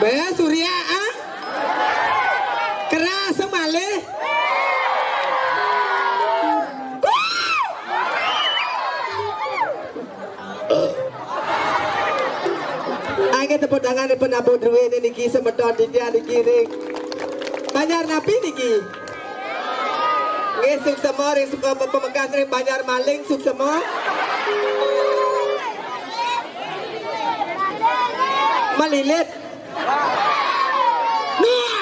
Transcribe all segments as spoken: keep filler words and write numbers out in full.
Wéh, Surya, ah? Keras malih. Angin tepuk tangan di penabuh duit niki semeton titiang niki ring. Banjar napi niki? Nggih, suksema ring suka pemekas ring Banjar Maling, suksema. Malilit. Nuh!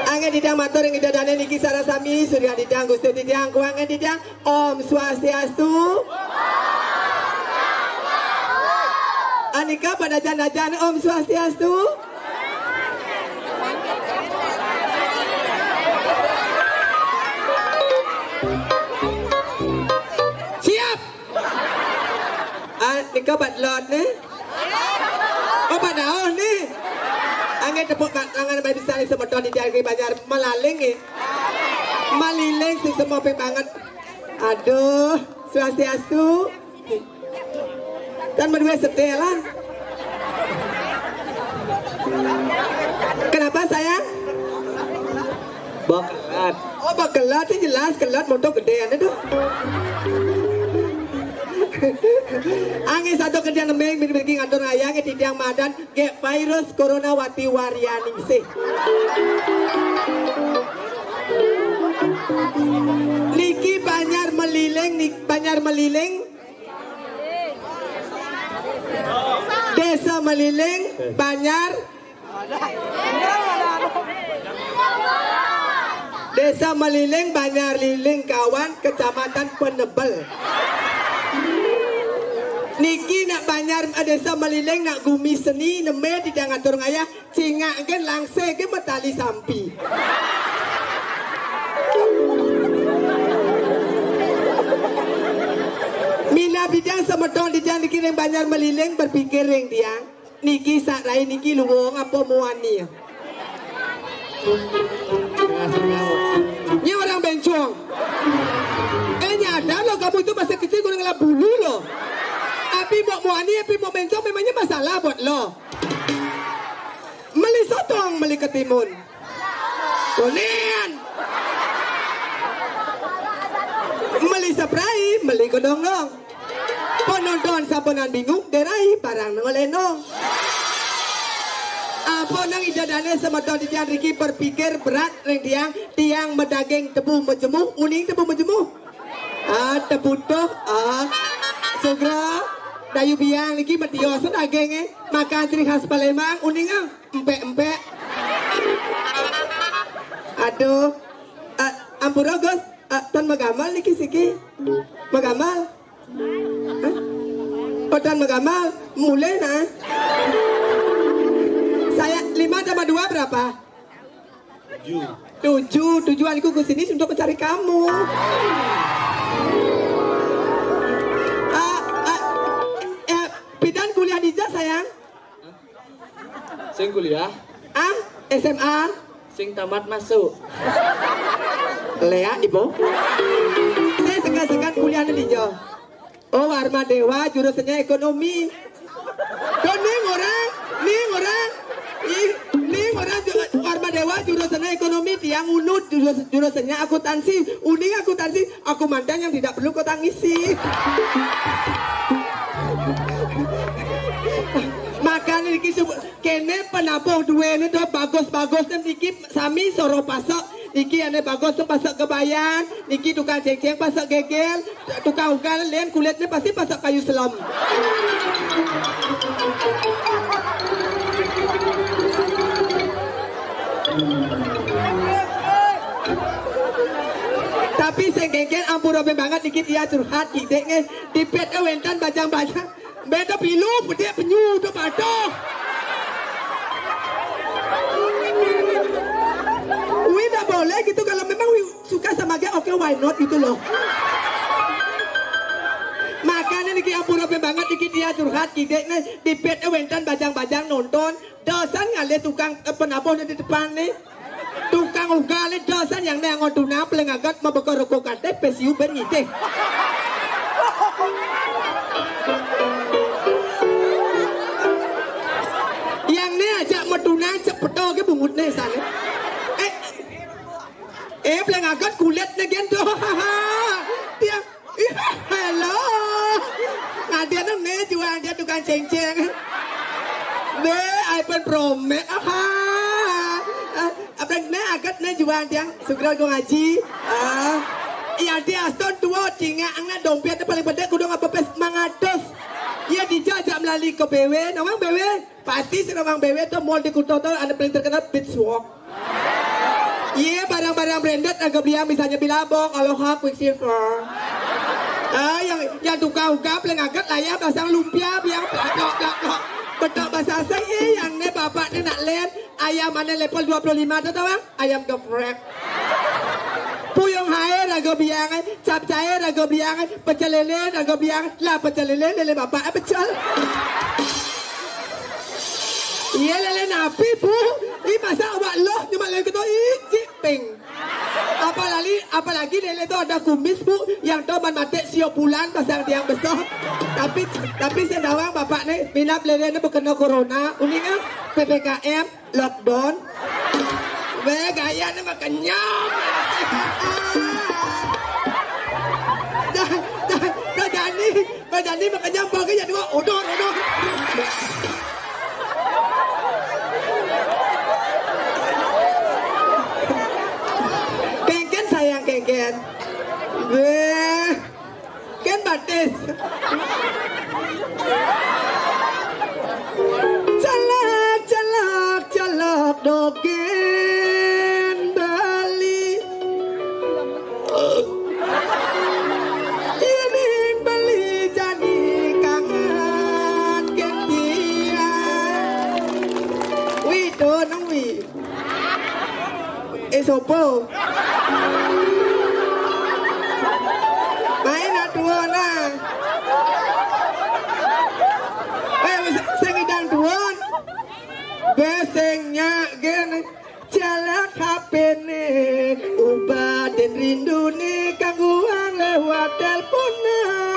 Angin titiang matur ring Ida Dané niki sareng sami, Surya titiang, Gusti titiang, kuangan titiang. Om Swastiastu. Anika padajan-dajan Om Swastiastu. Siap. Ah, nika bat lot nih. Oh, bat daun nih. Angin tepuk tangan bagi semeton di Banjar Malaling nih. Maliling sing semua banget. Aduh, Swastiastu. Kan berdua setelan. Kenapa, sayang? Bakelat. Oh, bakelat sih jelas, kelat motor gedéan itu. Angin satu kerja nemeng, bini-bini ngatur ayang, titiang madan, gek virus corona wati warianing sih. Niki Banjar Maliling, nik Banjar Maliling. Desa Maliling, Banjar. Desa Maliling, Banjar Liling Kawan, Kecamatan Penebel. Niki nak Banjar, eh, Desa Maliling, nak gumi seni, neme di ngatur ngayah, cingak gen langse gen metali sampi. Minab titiang semeton titiang niki ring Banjar Maliling berpikir ring tiang. Niki sak rai niki luung apa muani. Ini orang bencong. Eh, nyadar lo kamu itu masa kecil kurang ngelap bulu lo. Tapi mau muani, tapi mau bencong memangnya masalah buat lo. Meli sotong, meli ketimun. Kuning. Meli saprai, meli kedonglong. Penonton sampunang bingung, derai barang ngolenong. Ampun nang Ida Dané semeton titiang riki berpikir berat ring tiang, tiang madaging tebu majemuh, uning tebu majemuh. Ah, tebu tuh, ah. Sugra, Dayu Biang niki matios dagingé, makan ciri khas Palembang, uning ah. Empek-empek. Aduh. Eh, ampura, Gus. Eh, tan magamal niki siki. Magamal. Hah? Oh, tan magamal. Mulai nah. Saya lima tambah dua berapa? Tujuh. Tujuh. Tujuanku ke sini untuk mencari kamu. Ah, ah, eh, pidan kuliah dija, sayang? Sing kuliah? Ah, S M A. Sing tamat masuk. Léa, Ibu. Saya segan-segan kuliah di dija. Oh, Warma Dewa, jurusannya ekonomi. Tuh, ning orang, ning orang. Ih, ning orang ju-, Warma Dewa, jurusannya ekonomi, tiang Unud, jurus-, jurusannya akuntansi. Uning akuntansi, aku mantan yang tidak perlu kau tangisi. Makanya niki sebut, kene penabuh duene tuh bagus-bagus, dan niki sami soroh pasok. Niki ane bagus tuh pasok Kebayan, niki tukang cengceng pasok Gegel, tukang ugal lén kulitnya pasti pasok Kayu Selem. Tapi sing kéngkén ampura banget niki tiang curhat kidik nggih. Dipit wénten bajang-bajang. Beda pilu, bedik penyu, udah patuh. Wi, ndak boleh gitu. Kalau memang Wi suka sama dia, oke, why not gitu loh. Makanya niki ampura banget niki tiang curhat kidik nggih. Dipit wénten bajang-bajang nonton. Dosan ngalih tukang, eh, penabuh di depan nih. Tukang ugal nih dosan yang nengok tuna paling agak mau bekor rokok kate pesiu ben ngitih. Ngaget kulitné gén to. Tiang, ih, halo. Ngadéné né juang dia tukang céngcéng. Bé, iPhone Pro Max. Aha. Ah, apa né aget né juang tiang. Sugra gua ngaji. Ah. Iya, dia Aston dua, cingak, angna dompétné paling gedé kudu ngapepes mangatus. Iya, dijajak melali ke B W, nawang B W. Pasti sing nawang B W to mall di Kuta to, anu paling terkenal Beach Walk. Iya, barang-barang branded, harga belian misalnya Billabong, Aloha, Quiksilver. Ah, yang, yang tukang uga paling aget lah ya, pasang lumpia, biang plak, plak, plak, plak. Betok bahasa saya, iya, yang né bapak né nak lén, ayam mana level dua puluh lima to, tau, Bang? Ayam geprek. Puyung haé raga biang, capcay raga biang, pecel lélé raga biang. Lah pecel lélé, lélé bapak, eh, pecel. Iya, lélé napi, Bu? Ih, masa awak loh cuma lélé kéto iji ping. Apalagi, apalagi lélé to ada kumis, Bu, yang to man maték sio bulan pasang tiang besok. Tapi, tapi sing nawang bapak né minab lélé né bekena corona, uninga P P K M. Lockdown. Wéh, gaya né mah kenyang. Dah, dah, dah jani, dah jani mah kenyang, bagi jadi wah, odor, odor. Kéngkén sayang, kéngkén. Wéh. Kén batis. Celak, celak, celak, dogén Bali. Yén Bali jani kangen kén tiang. Wih, to nang wih. Eh, sopo? Main atuh nah. Eh, sing idang tuan. Besengnya gini. Jalak H P-né, ubadin rinduné kanggo lewat télponan.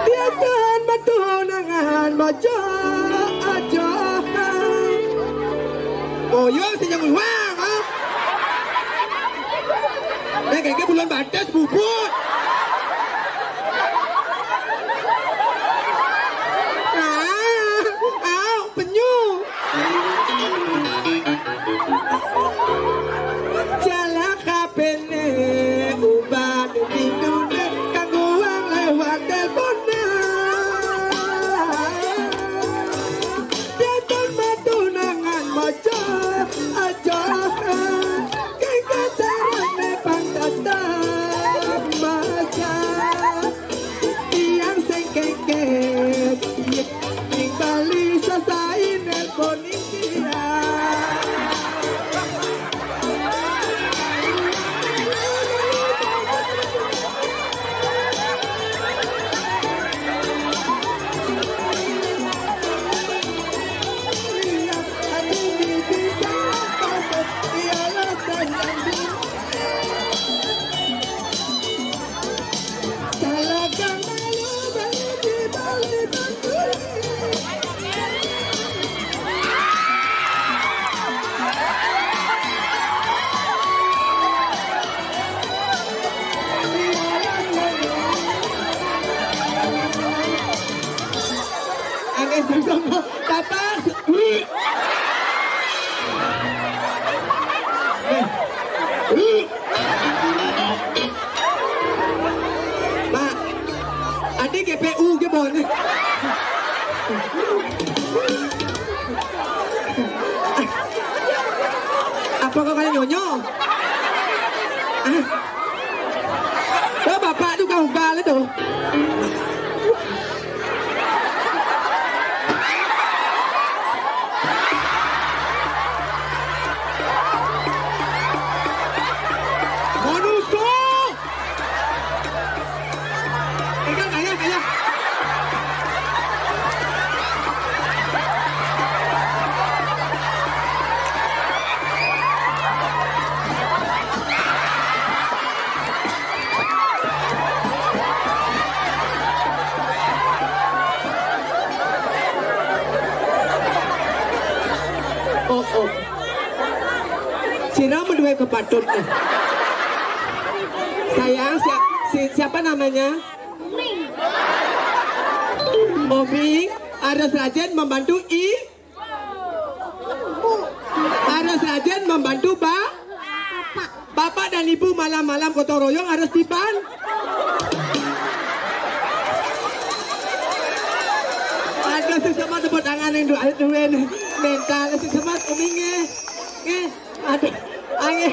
Tiatan matunangan maja aja. Oh, yo, sing nyang uwang, ha? Nek iki bulan batis bubut. Ah, au, penyu. Jalak H P-né uban rinduné kanggo wong lewat télponan. Datang matunangan maca aja. Kengken sarane pang datang maca. Tiang sing kengken ning Bali sasae nelpon iki. Angin sing sapa? Tapas. Pak, ade G P U ge bon. Apa kau kayak nyonyo? Ah. Oh, bapak tuh kau balik tuh. Manusia! Pegang, ayah, ayah. Sira menduwe kepatut nih. Sayang, si-, si-, siapa namanya? Obing. Harus rajin membantu i-, harus rajin membantu ba-, bapak dan ibu. Malam-malam gotong royong harus diban-, Aduh, sing semat tepuk tangan yang doa itu, Win. Mental, sing semat, Umi, nggih. Nggih. Aduh, ayo.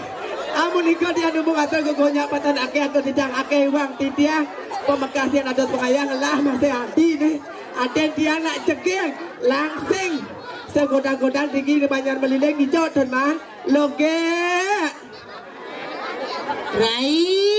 Amun nika dia nemu kata gegonyak patan akeh atau tidak akeh uang titiang. Pemekasian adat pengayang lah masih adi nih. Ada dia nak cegil, langsing. Segodang-godang tinggi di Banjar Meliling hijau, teman. Loge. Rai.